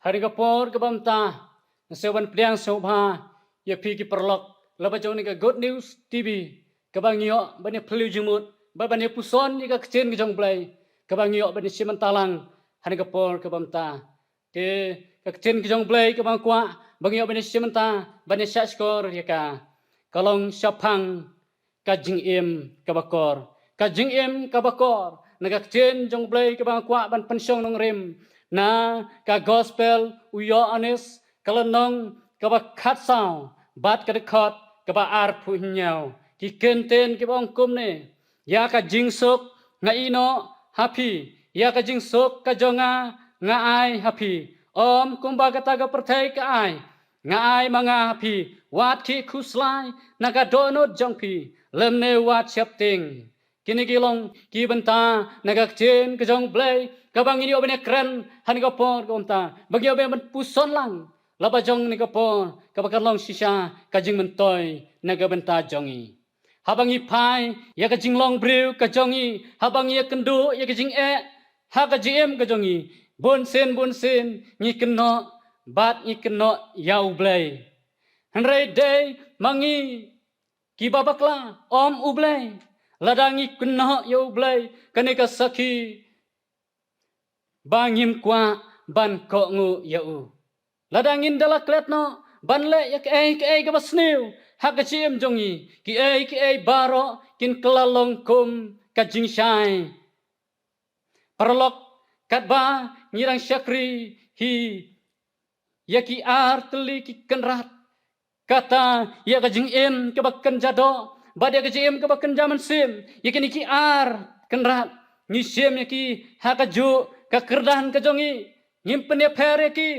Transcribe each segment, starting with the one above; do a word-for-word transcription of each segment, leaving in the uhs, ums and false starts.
Ha kane ka por kaba mynta nga sngew ban pdiang sngewbha ïa phi ki paralok lyngba jong kane ka Good News T V, kaba ngi ïoh ban ïa phylliew jingmut bad ban ïa puson ïa ka ktien ka jong U Blei, kaba ngi ïoh ban ïa shim bynta lang ha kane ka por kaba mynta. Te ka ktien ka jong U Blei kaba nga kwah ba ngi ïoh ban ïa shim bynta ban ïa shahshkor ïa ka, ka long shaphang ka jingim kaba kor. Ka jingim kaba kor na ka ktien jong U Blei kaba nga kwah ban pynshong nongrim na ka Gospel u Ïoannis, ka lynnong kaba khatsaw bad ka dkhot kaba arphew hynñiew. Ki kyntien kiba ong kumne: Ïa ka jingsuk nga ïehnoh ha phi, ïa ka jingsuk ka jong nga nga ai ha phi. Ym kumba kata ka pyrthei ka ai, nga ai ma nga ha phi. Wat khih khuslai na ka dohnud jong phi, lymne wat sheptieng. Kine ki long ki bynta na ka ktien ka jong U Blei kaba ngin ïoh ban ïa kren ha kane ka por kaba mynta, ba ngi ïoh ban puson lang lyngba jong kane ka por kaba kan long shisha ka jingmyntoi na ka bynta jong ngi. Haba ngi phai ïa ka jinglong briew ka jong ngi, haba ngi ïakynduh ïa ka jingeh ha ka jingim ka jong ngi, bunsien bunsien ngi kynnoh bad ngi kynnoh ïa U Blei. Hynrei dei ma ngi kiba bakla, ym U Blei. Lada ngi kynnoh ïa U Blei, kane ka sakhi ba ngim kwah ban kohnguh ïa u. Lada ngin da la klet noh ban leh ïa kaei kaei kaba sniew ha ka jingim jong ngi, kiei kiei baroh kin kylla long kum ka jingshai. Paralok, katba ngi dang shakri hi ïa ki ar tylli ki kynrad, kata ïa ka jingim kaba kynja doh bad ïa ka jingim kaba kynja mynsiem, ïa kine ki ar kynrad ngi shim ïa ki ha kajuh ka kyrdan ka jong ngi, ngim pynïapher ïa ki.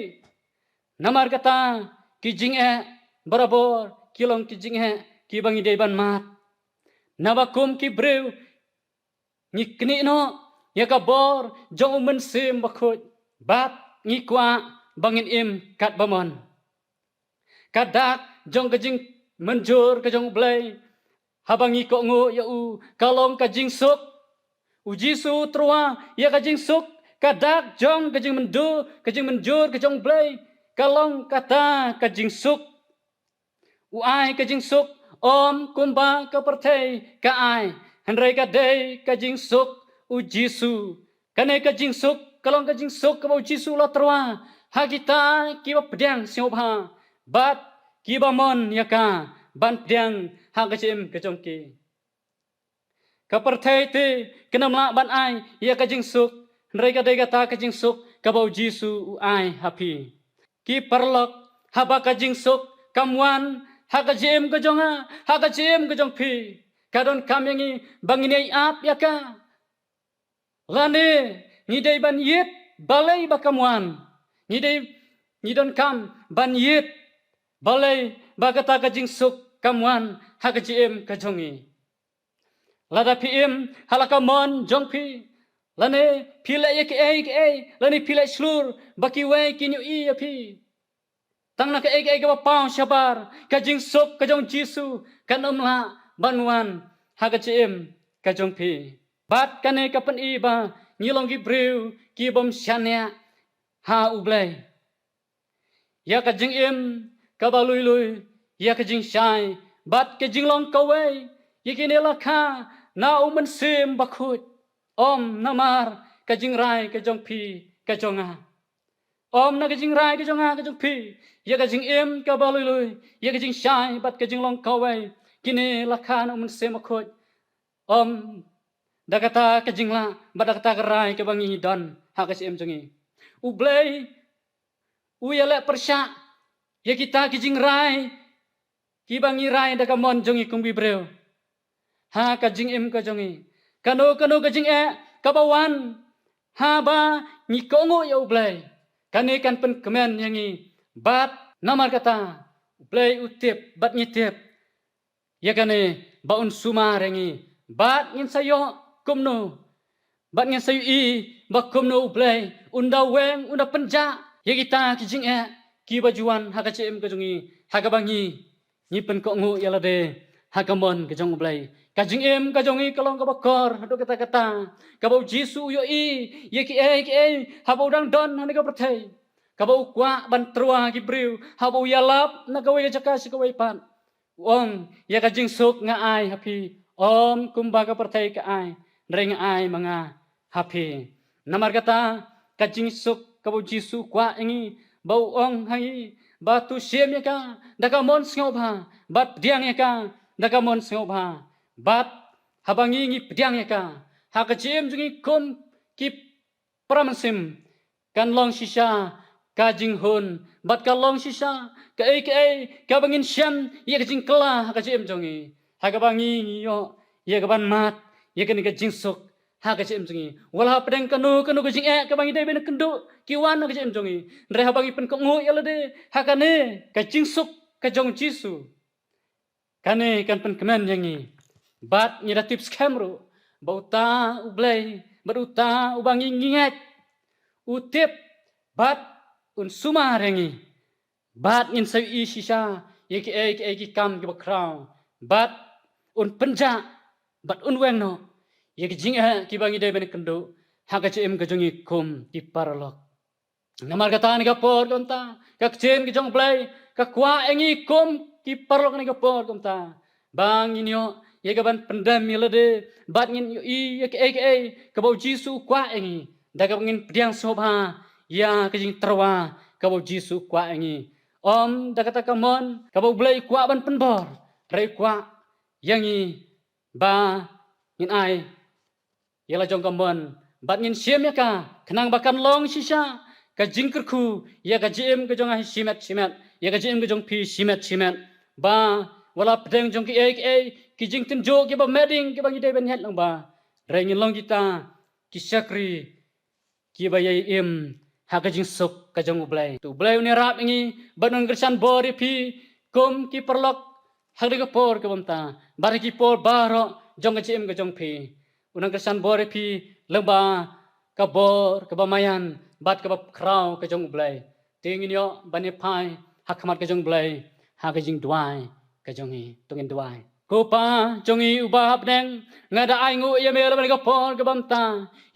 Namar kata ki jingeh barabor ki long ki jingeh kiba ngi dei ban mad. Naba kum ki briew ngi knieh noh ïa ka bor jong U Mynsiem Bakhuid bad ngi kwah ba ngin im katba mon. Ka dak jong ka jingmynjur ka jong U Blei haba ngi kohnguh ïa u ka long ka jingsuk. U Jisu u tyrwa ïa ka jingsuk. Ka dak jong ka jingmynjur, ka jingmynjur ka jong U Blei ka long kata ka jingsuk. U ai ka jingsuk ym kumba ka pyrthei ka ai, hynrei ka dei ka jingsuk U Jisu. Kane ka jingsuk ka long ka jingsuk kaba U Jisu u la tyrwa ha kita kiba pdiang sngewbha bad kiba mon ïa ka ban pdiang ha ka jingim ka jong ki. Ka pyrthei te kan ym lah ban ai ïa ka jingsuk, hynrei ka dei kata ka jingsuk kaba U Jisu u ai ha phi. Ki paralok, haba ka jingsuk kam wan ha ka jingim ka jong nga, ha ka jingim ka jong phi, ka donkam ïa ngi ba ngin ïai ap ïa ka. Lane ngi dei ban ïeit balei ba kam wan. Ngi dei, ngi donkam ban ïeit balei ba kata ka jingsuk kam wan ha ka jingim ka jong ngi. Lada phi im ha la ka mon jong phi, lane phi leh ïa kiei kiei, lane phi leh shlur ba kiwei kin ïohi ïa phi, tang na kaei kaei kaba paw shabar, ka jingsuk ka jong U Jisu kan ym lah ban wan ha ka jingim ka jong phi. Bad kane ka pyni ba ngi long ki briew ki bym shaniah ha U Blei. Ïa ka jingim kaba lui lui, ïa ka jingshai bad ka jinglong kawei, ïa kine la kha na U Mynsiem Bakhuid, ym namar ka jingrai ka jong phi ka jong nga. Ym na ka jingrai ka jong nga ka jong phi. Ïa ka jingim kaba lui lui, ïa ka jingshai bad ka jinglong kawei, kine la kha na U Mynsiem Bakhuid, ym da kata ka jinglah bad da kata ka rai kaba ngi don ha ka jingim jong ngi. U Blei u ïaleh pyrshah ïa kita ki jingrai kiba ngi rai da ka mon jong ngi kum ki briew ha ka jingim ka jong ngi. Kano kano ka jingeh kaba wan haba ngi kohnguh ïa U Blei, kane kan pynkmen ïa ngi. Bad namar kata U Blei u tip bad ngi tip ïa kane ba un sumar ïa ngi. Bad ngin sa ïoh kumno, bad ngin sa ïohi ba kumno U Blei un da weng, un da pynjah ïa kita ki jingeh kiba ju wan ha ka jingim ka jong ngi, ha kaba ngi ngi pynkohnguh ïa lade ha ka mon ka jong U Blei. Ka jingim ka jong ngi ka long kaba kor haduh katta katta, kaba U Jisu u ïohi ïa kiei kiei haba u dang don ha kane ka pyrthei. kaba u kwah ban tyrwa ha ki briew, haba u ïalap na kawei ka jaka sha kawei pat. U ong, ïa ka jingsuk nga ai ha phi, ym kumba ka pyrthei ka ai, hynrei nga ai ma nga ha phi. Namar kata, ka jingsuk kaba u Jisu u kwah ïa ngi, ba u ong ha ngi, ba to shim ïa ka da ka mon sngewbha, bad pdiang ïa ka da ka mon sngewbha. Bad haba ngi ngi pdiang ïa ka ha ka jingim jong ngi kum ki para mynsiem, kan long shisha ka jinghun, bad ka long shisha kaei kaei kaba ngin shem ïa ka jingkylla ha ka jingim jong ngi, ha kaba ngi ngi ïoh ïa ka ban mad ïa kane ka jingsuk ha ka jingim jong ngi. Wat la hapdeng kano kano ka jingeh kaba ngi dei ban kynduh ki wan ha ka jingim jong ngi, hynrei haba ngi pynkohnguh ïa lade ha kane ka jingsuk ka jong u Jisu, kane kan pynkmen ïa ngi. Bad ngi da tip skhem ruh ba uta U Blei, bad uta uba ngi ngi ngeit, u tip bad un sumar ïa ngi. Bad ngin sa ïohi shisha ïa kiei kiei ki kam kiba khraw, bad un pynjah, bad un weng noh ïa ki jingeh kiba ngi dei ban kynduh ha ka jingim ka jong ngi kum ki paralok. Namar kata, ha kane ka por kaba mynta, ka ktien ka jong U Blei ka kwah ïa ngi kum ki paralok ha kane ka por kaba mynta, ba ngin ïoh ïa ka ban pyndem ïa lade, bad ngin ïohi ïa kaei kaei kaba u Jisu u kwah ïa ngi, da kaba ngin pdiang sngewbha ïa ka jingtyrwa kaba u Jisu u kwah ïa ngi. Ym da kata ka mon kaba U Blei u kwah ban pynbor, hynrei u kwah ïa ngi ba ngin ai ïa la jong ka mon, bad ngin shim ïa ka, khnang ba kan long shisha ka jingkyrkhu ïa ka jingim ka jong nga shimet shimet, ïa ka jingim ka jong phi shimet shimet. Ba wat la hapdeng jong kiei kiei ki jingtynjuh kiba meh ding kiba ngi dei ban ïaid lyngba, hynrei ngin long kita ki shakri kiba ïai im ha ka jingsuk ka jong U Blei. To U Blei un ïarap ïa ngi bad un kyrshan bor ïa phi kum ki paralok ha kane ka por kaba mynta, bad ha ki por baroh jong ka jingim ka jong phi. Un kyrshan bor ïa phi lyngba ka bor kaba maïan bad kaba khraw ka jong U Blei. Te ngin ïoh ban ïaphai ha khmat ka jong U Blei ha ka jingduwai ka jong ngi. To ngin duwai. Ko Pa jong ngi uba hapdeng, nga da ainguh ïa me lyngba kane ka por kaba mynta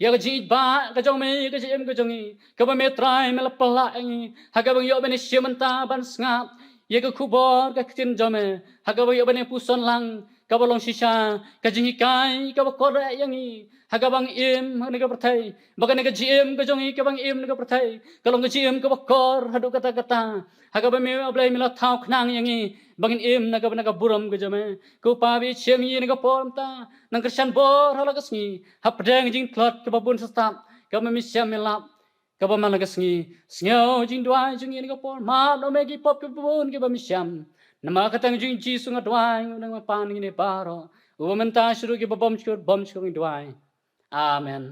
ïa ka jingïeit ba ka jong me ïa ka jingim ka jong ngi, kaba me Trai me la pynlah ïa ngi, ha kaba ngi ïoh ban ïashim bynta ban sngap ïa ka khubor ka ktien jong me, ha kaba ngi ïoh ban ïapuson lang kaba long shisha ka jinghikai kaba kordor ïa ngi, ha kaba ngi im ha kane ka pyrthei, ba kane ka jingim ka jong ngi kaba ngi im ha kane ka pyrthei ka long ka jingim kaba kor haduh katta katta, ha kaba me, A Blei, me la thaw khnang ïa ngi ba ngin im na kaba, na ka burom ka jong me. Ko Pa ba ïeit shem, ïa kane ka por mynta nang kyrshan bor ha la ka sngi hapdeng ka jingtlot kaba bun sastad kaba me shem me lap kaba man la ka sngi. Sngew jingduwai jong ngi ha kane ka por, map noh me ki pop kiba bun kiba me shem. Namar ka kyrteng jong u Jisu nga duwai, nga dang ma pan ngi ne baroh, uba mynta sha ruh kiba bymjukut bymjukut ngi duwai. Amen.